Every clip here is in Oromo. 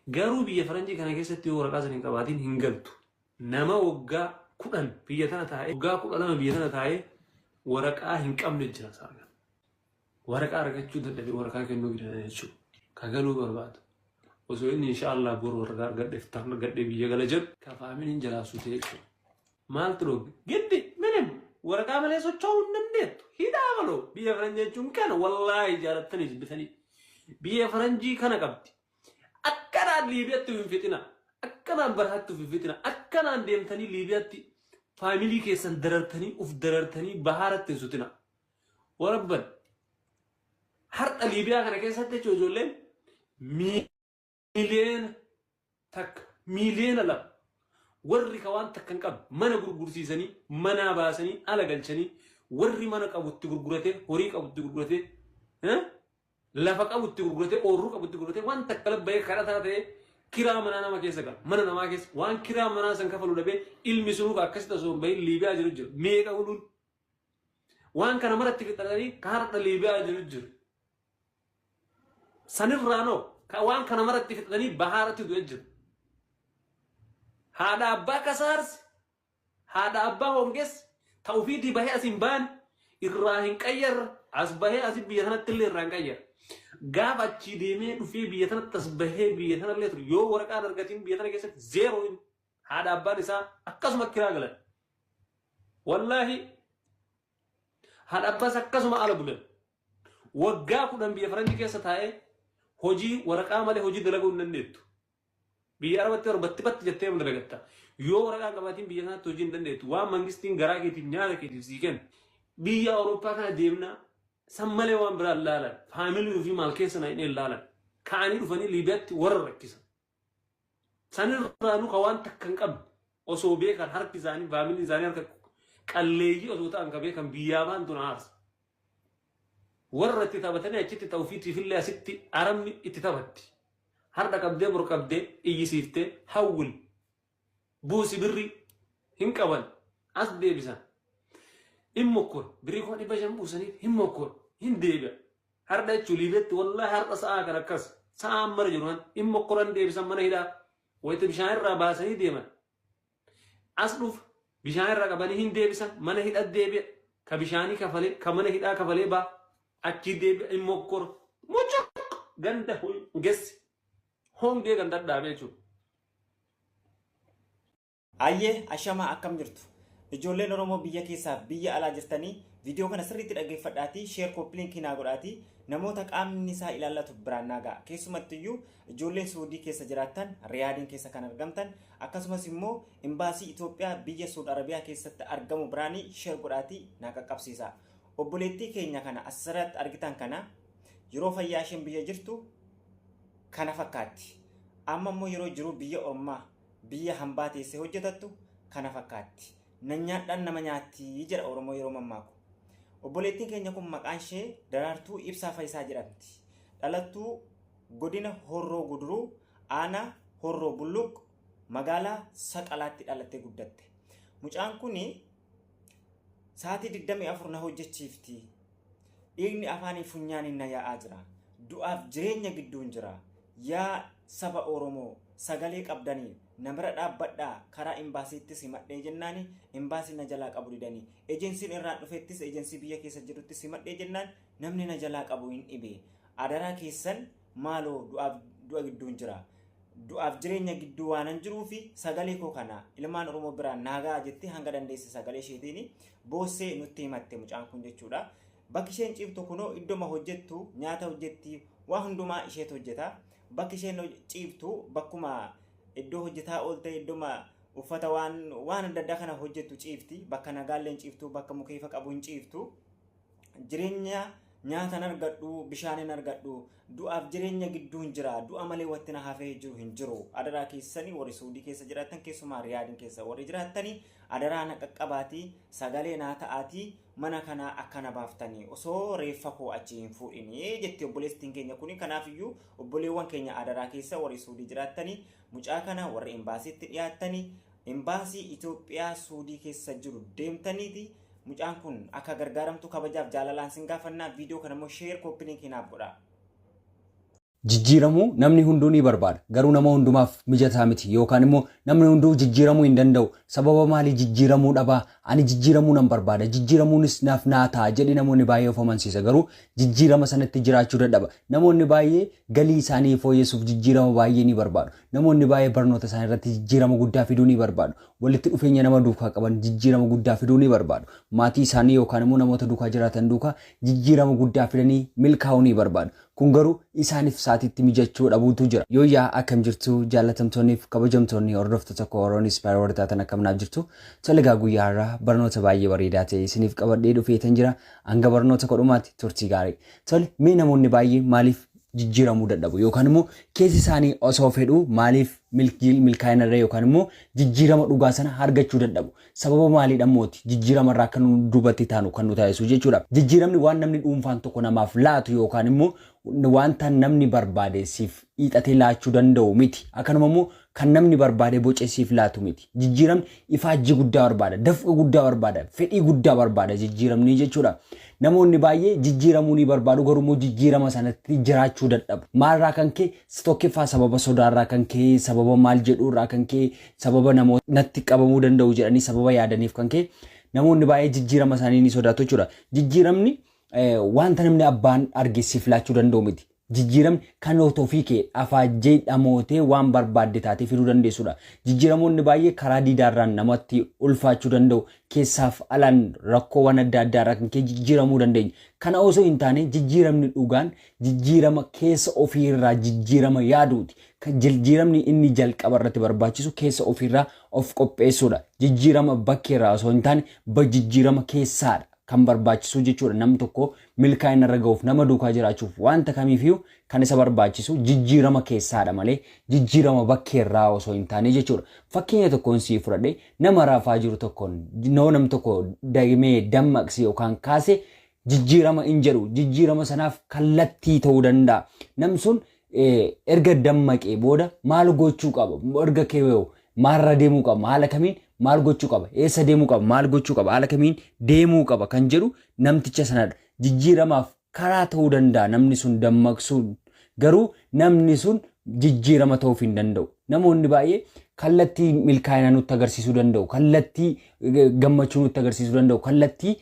Garuu biyya faranjii kana keessatti yoo waraqaa san hin qabaatin hin galtu. Nama waggaa 10 biyya tana taa'ee waggaa 12 biyya tana taa'ee waraqaa hin qabne jira saaga. Waraqaa argachuu dadhabe waraqaa kennuu gidan jechuudha. Ka galuu barbaadu. Osoo inni insha Allah boru waraqaa argadhe iftaan argadhe biyya gala jedhu ka faamiliin jalaa sutee jechuudha. Maaltu dhoogge? Giddi minim waraqaa malee socho'uu hin dandeettu. Hidhaa maloo biyya faranjii jechuun kana wallaahi jaalattanii jibbitanii. Biyya faranjii kana qabdi. Akkanaan Liibiyaatti of hin fixina. Akkanaan barahaatti of hin fixina. Akkanaan deemtanii Liibiyaatti faamilii keessan darartanii of darartanii bahaaratti hin sutina. Warabban har'a Liibiyaa kana keessatti jechuun ijoolleen miiliyoona 1 miiliyoona 2 warri ka waan takka hin qabne mana gurgursiisanii manaa baasanii ala galchanii warri mana qabutti gurguratee horii qabutti gurguratee lafa qabutti gurguratee oorruu qabutti gurguratee waan takka labbayee kadhataa ta'ee kiraa manaa nama keessa gala mana namaa keessa waan kiraa manaa san kafalu dhabee ilmi sunuu ka akkasitti osoo hin bahin Liibiyaa jiru jira meeqa godhuun waan kana maratti fixatanii ka har'a Liibiyaa jiru jira. Sanirraanoo ka waan kana maratti fixatanii bahaaratti du'e jira. Haadha abbaa kasaarsi, haadha abbaa hongessi, ta ufiitii bahee as hin baane, irraa hin qayyarre, as bahee asi biyya tanatti illee irraa hin qayyarre. Gaafa achii deemee dhufee biyya tanatti as bahee biyya tanallee ture yoo waraqaan argatiin biyya tana keessatti zeeroo inni haadha abbaan isaa akkasuma kiraa galan. Wallaahi haadha abbaas akkasuma ala bulan. Waggaa 10 biyya faranjii keessa taa'ee hojii waraqaa malee hojii dalaguu hin dandeettu. Biyya Arabatti yeroo batti batti jettee yoo dalagatta. Yoo waraqaa hin qabaatiin biyya kanatti hojii hin dandeettu. Waan mangistiin garaa keetiif nyaata keetiif sii kennu. Biyya Awurooppaa kana deemnaa san malee waan biraa hin laalan. Faamilii ofii maal keessa na hin laalan. Ka'anii dhufanii Liibiyaatti warra rakkisan. Sanirraanuu ka waan takka hin qabne osoo beekan harki isaanii faamiliin isaanii harka qalleeyyii osoo ta'an ka beekan biyyaa ba'an tun aarsa. Warra itti taphatanii achitti ta'u ofiitiifillee asitti arabni itti taphatti. Har'a qabdee bor qabdee iyyisiiftee hawwil buusi birrii hin qaban as deebisan. Hin mokkor birrii 500,000 buusaniif hin mokkor hin deebi'a. Har'a jechuun Liibiyaatti wallaahi har'a sa'aa kan akkas sa'aan mara jiru kan hin mokkoran deebisan mana hidhaa wayita bishaan irraa baasanii deeman. As dhufa bishaan irraa qabanii hin deebisan mana hidha deebi'a ka bishaanii kafalee ka mana hidhaa kafalee baa achii deebi'a hin mokkora mucuq ganda hongessi hongee ganda dhaabee jechuudha. Ayyee ashamaa akkam jirtu? Ijoolleen Oromoo biyya keessaaf biyya alaa jirtanii viidiyoo kana sirriitti dhaggeeffadhaatii sheer koppiliinkii naa godhaatii namoota qaamni isaa ilaallatu biraan naa ga'a. Keessumattiyyuu ijoolleen Suudii keessa jiraattan Riyaadiin keessa kan argamtan akkasumas immoo imbaasii Itoophiyaa biyya Suud Arabiyaa keessatti argamu biraanii sheer godhaatii naa qaqqabsiisa. Obboleettii keenya kana asirratti argitan kana yeroo fayyaa isheen biyya jirtu kana fakkaatti. Amma immoo yeroo jiruu biyya ormaa biyya hambaa teessee hojjetattu kana fakkaatti. Nan nyaadhaan nama nyaatti jedha Oromoo yeroo mammaaku. Obboleettiin keenya kun maqaan ishee Daraartuu Ibsaa Fayisaa jedhamti. Dhalattuu godina Horroo Guduruu aanaa Horroo Bulluq magaalaa Saqalaatti dhalattee guddatte. Mucaan kun sa'aatii 24 na hojjechiifti. Dhiigni afaanii funyaaniin na yaa'aa jira. Du'aaf jireenya gidduun jira. Yaa saba Oromoo sagalee qabdanii na bira dhaabbadhaa karaa imbaasiittis himadhee jennaani imbaasii na jalaa qabu didanii. Ejensiin irraan dhufettis ejensii biyya keessa jiruttis himadhee jennaan namni na jalaa qabu hin dhibe. Adaraa keessan maaloo du'aaf du'a gidduun jira. Du'aaf jireenya gidduu waanan jiruufi sagalee koo kana ilmaan Oromoo biraan naa ga'a jettee hanga dandeesse sagalee isheetiin boossee nutti himatte mucaan kun jechuudha. Bakki isheen ciiftu kunoo iddoma hojjettu nyaata hojjetti waa hundumaa isheetu hojjeta. Bakki isheen ciiftu bakkuma iddoo hojjetaa oolte iddoma uffata waan waan adda addaa kana hojjettu ciifti. Bakka nagaallee hin ciiftu bakka mukeefa qabu hin ciiftu. Jireenya nyaata hin argadhu bishaan hin argadhu du'aaf jireenya gidduun jira du'a malee wanti na hafee jiru hin jiru adaraa keessanii warri suudii keessa jiraattan keessumaa riyaadiin keessa warri jiraattanii adaraa na qaqqabaatii sagalee naa ta'aatii mana kanaa akka na baaftanii osoo reeffa koo achi hin fuudhinii jetti obboleettiin keenya kuni kanaafiyyuu obboleewwan keenya adaraa keessa warri suudii jiraattanii mucaa kana warri imbaasiitti dhiyaattanii imbaasii Itoophiyaa suudii keessa jiru deemtaniiti Mucaan kun akka gargaaramtu kabajaaf jaalalaan sin gaafannaa viidiyoo kana immoo share copy link naaf godhaa. Jijjiiramuu namni hunduu ni barbaada. Garuu nama hundumaaf mijataa miti yookaan immoo namni hunduu jijjiiramuu hin danda'u. Sababa maalii jijjiiramuu dhabaa? Ani jijjiiramuu nan barbaada. Jijjiiramuunis naaf naa ta'a jedhee namoonni baay'ee of amansiisa. Garuu jijjiirama sanatti jiraachuu dadhaba. Namoonni baay'ee galii isaanii fooyyessuuf jijjiirama baay'ee ni barbaadu. Namoonni baay'ee barnoota isaanii irratti jijjiirama guddaa fiduu ni barbaadu. Walitti dhufeenya nama duukaa qaban jijjiirama guddaa fiduu ni barbaadu. Maatii isaanii yookaan immoo namoota duukaa jiraatan duukaa jijjiirama guddaa fidanii milkaa'uu ni barbaadu. Kun garuu isaaniif sa'aatiitti mijachuu dhabuutu jira. Yooyyaa, akkam jirtu jaallatamtoonniif kabajamtoonni hordoftoota koo Oroon Inspire warri taatan, akkam naaf jirtu? Tole egaa, guyyaa har'aa barnoota baay'ee bareedaa ta'e isiniif qabadhee dhufeetan jira. Hanga barnoota kodhumaatti turtii gaarii. Tole, mee namoonni baay'ee maaliif jijjiiramuu dadhabu yookaan immoo keessi isaanii osoo fedhuu maaliif milkaa'ina irra yookaan immoo jijjiirama dhugaa sana argachuu dadhabu? Sababa maaliidhaan mooti jijjiirama irraa akka nu duubatti taanu kan nu taasisu jechuudha. Jijjiiramni waan namni dhuunfaan tokko namaaf laatu yookaan immoo wanta namni barbaade siif hiixatee laachuu danda'u miti. Akkanuma immoo kan namni barbaade bocee siif laatu miti. Jijjiiramni ifaajjii guddaa barbaada, dafqa guddaa barbaada, fedhii guddaa barbaada jijjiiramni jechuudha. Namoonni baay'ee jijjiiramuu ni barbaadu, garuu immoo jijjiirama sanatti jiraachuu dadhabu. Maalirraa kan ka'e? Tokkoffaa sababa sodaarraa kan ka'e, sababa maal jedhuurraa kan ka'e, sababa namoota natti qabamuu danda'u jedhanii sababa yaadaniif kan ka'e namoonni baay'ee jijjiirama isaanii ni sodaatu jechuudha. Jijjiiramni wanta namni abbaan arge siif laachuu danda'u miti. Jijjiiramni kan ofii kee afaajjee dhamootee waan barbaadde taatee fiduu dandeessudha. Jijjiiramoonni baay'ee karaa diidaarraan namatti ulfaachuu danda'u. Keessaaf alaan rakkoowwan adda addaarraa kan ka'e jijjiiramuu dandeenya. Kana osoo hin taane, jijjiiramni dhugaan jijjiirama keessa ofiirraa jijjiirama yaaduuti. Jijjiiramni inni jalqaba irratti barbaachisu keessa ofiirraa of qopheessuudha. Jijjiirama bakkeerraa osoo hin taane, jijjiirama keessaadha kan barbaachisu jechuudha. Nam tokko milkaa'ina irra ga'uuf, nama duukaa jiraachuuf, wanta kamiifiyyuu kan isa barbaachisu jijjiirama keessaadha malee jijjiirama bakkeerraa osoo hin taane jechuudha. Fakkeenya tokkoon sii fudhadhe, nama rafaa jiru tokkoon noo nam tokko damee dammaqsi yookaan kaase jijjiirama hin jedhu, jijjiirama sanaaf kallattii ta'uu danda'a. Nam sun erga dammaqee booda maal gochuu qaba? Erga keewwee maalirra deemuu qaba? Haala kamiin maal gochuu qaba? Eessa deemuu qaba? Maal gochuu qaba? Haala kamiin deemuu qaba kan jedhu namticha sanadha. Jijjiiramaaf karaa ta'uu danda'a namni sun dammaqsuun, garuu namni sun jijjiirama ta'uuf hin danda'u. Namoonni baay'ee kallattii milkaa'ina nutti agarsiisuu danda'u, kallattii gammachuu nutti agarsiisuu danda'u, kallattii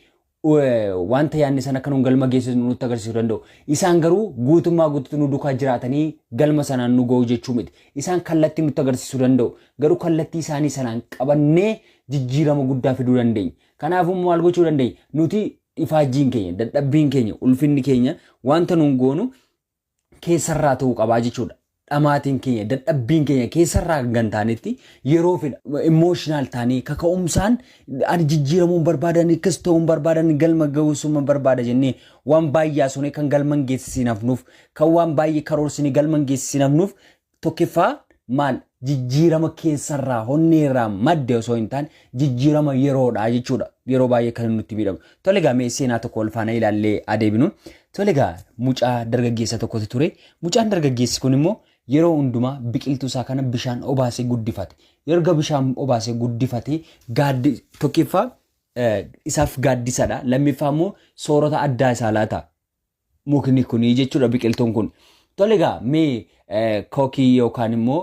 wanta yaadne sana akka nuun galma geessisu nutti agarsiisuu danda'u. Isaan garuu guutummaa guutuutti nu duukaa jiraatanii galma sanaan nu ga'u jechuu miti. Isaan kallattii nutti agarsiisuu danda'u. Garuu kallattii isaanii sanaan qabannee jijjiirama guddaa fiduu dandeenya. Kanaafuu maal gochuu dandeenya? Nuti ifaajjiin keenya, dadhabbiin keenya, ulfinni keenya wanta nuun goonu keessarraa ta'uu qabaa jechuudha. Dhamaatiin keenya, dadhabbiin keenya keessarraa kan taanetti yeroo fedha. Emotional taanee, kaka'umsaan, ani jijjiiramuun barbaadan, akkas ta'uun barbaadan, galma ga'uusuma barbaada jennee waan baay'ee haasofne kan galma hin geessisiin hafnuuf, kan waan baay'ee karoorsine galma hin geessisiin hafnuuf, tokkoffaa maal, jijjiirama keessarraa honneerraa madde osoo hin taane jijjiirama yeroodha jechuudha. Yeroo baay'ee kan nutti miidhamu. Tole egaa, mee seenaa tokko wal faana ilaallee adeemnu. Tole egaa, mucaa dargaggeessa tokkotu ture. Mucaan dargaggeessi kun immoo yeroo hundumaa biqiltuu isaa kana bishaan obaasee guddifate. Erga bishaan obaasee guddifate, gaaddi tokkoffaa isaaf gaaddisadha. Lammiffaa immoo soorata addaa isaa laata. Mukni kunii jechuudha, biqiltuun kun. Tole egaa, mee kookii yookaan immoo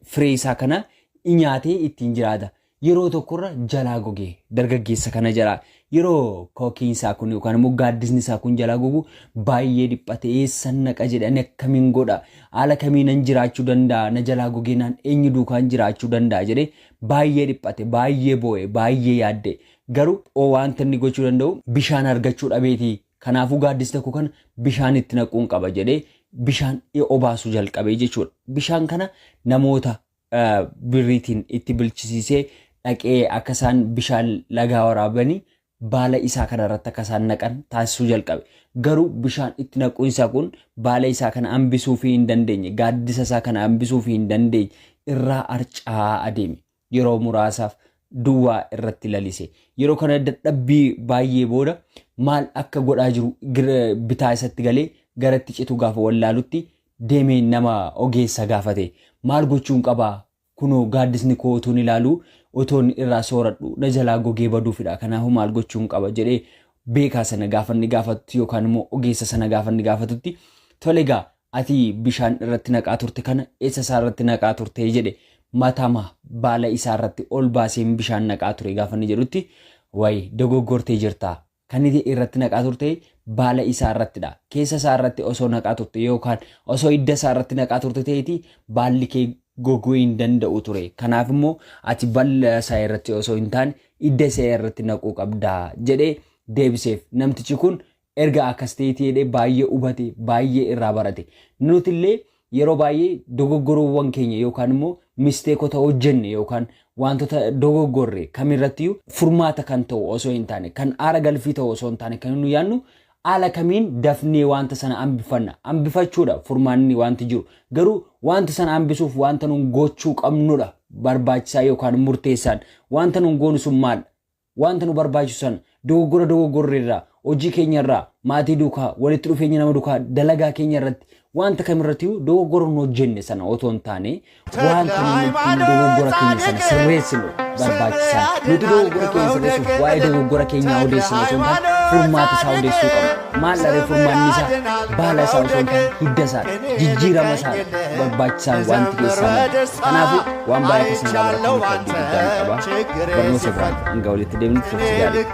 firee isaa kana nyaatee ittiin jiraata. Yeroo tokkorra jalaa gogee dargaggeessa kana jalaa. Yeroo kookiin isaa kun yookaan immoo gaaddisni isaa kun jalaa gogu baay'ee dhiphate. Eessan naqa jedhe, ani akkamiin godha, haala kamiinan jiraachuu danda'a, na jalaa gogee naan eenyu duukaan jiraachuu danda'a jedhe. Baay'ee dhiphate, baay'ee boo'e, baay'ee yaadde. Garuu wanta inni gochuu danda'u bishaan argachuu dhabeetii, kanaafuu gaaddisa tokko kana bishaan itti naquun qaba jedhee bishaan obaasuu jalqabee jechuudha. Bishaan kana namoota birriitiin itti bilchisiisee dhaqee akka isaan bishaan lagaa waraabanii baala isaa kana irratti akka isaan naqan taasisuu jalqabe. Garuu bishaan itti naquun isaa kun baala isaa kana hambisuu fi hin dandeenye, gaaddisa isaa kana hambisuu fi hin dandeenye, irraa harca'aa adeeme. Yeroo muraasaaf duwwaa irratti lalise. Yeroo kana dadhabbii baay'ee booda maal akka godhaa jiru bitaa isatti galee garatti citu gaafa wallaalutti deemee nama ogeessa gaafate. Maal gochuun qabaa? Kunoo gaaddisni koo utuun ilaalu, utuun irraa sooradhu, na jalaa gogee baduufidha. Kanaafuu maal gochuun qaba jedhee beekaa sana gaafa inni gaafatu yookaan immoo ogeessa sana gaafa inni gaafatutti, tole egaa, Ati bishaan irratti naqaa turte kana eessa isaa irratti naqaa turte jedhe. Matama baala isaa irratti ol baaseen bishaan naqaa ture gaafa inni jedhutti, wayi dogoggortee jirta. Kan inni irratti naqaa turte baala isaa irrattidha. Keessa isaa irratti osoo naqaa turte yookaan osoo hidda isaa irratti naqaa turte ta'eeti baalli kee goguu hin danda'u ture. Kanaaf immoo ati baala isaa irratti osoo hin taane hidda isaa irratti naquu qabda jedhee deebiseef. Namtichi kun erga akkas ta'eeti jedhee baay'ee hubate, baay'ee irraa barate. Nuti illee yeroo baay'ee dogoggoroowwan keenya yookaan immoo misteekota hojjenne yookaan wantoota dogoggorre kamirrattiyyuu furmaata kan ta'u osoo hin taane, kan aara galfii ta'u osoo hin taane, kan nu yaadnu haala kamiin dafnee wanta sana hambifanna. Hambifachuudha furmaanni wanti jiru. Garuu wanta sana hambisuuf wanta nun gochuu qabnudha barbaachisaa yookaan murteessaan. Wanta nun goonu sun maal? Wanta nu barbaachisu sana dogoggora dogoggorreerraa, hojii keenyarraa, maatii duukaa, walitti dhufeenya nama duukaa, dalagaa keenya irratti, wanta kamirrattiyyuu dogoggora nu hojjenne sana otoo hin taane wanta nu ittiin dogoggora keenya sana sirreessinu barbaachisaa. Nuti dogoggora keenya sirreessuuf waa'ee dogoggora keenyaa odeessinu osoo hin taane furmaata isaa odeessuu qabna. Maal dharee furmaanni isaa baala isaa osoo hin taane hidda isaa, jijjiirama isaa barbaachisaan wanti keessaa madda. Kanaafuu waan baay'ee akkasii irraa baratanii abdii guddaan qaba. Barnoota biraan hanga walitti deemnutti turtii gaarii.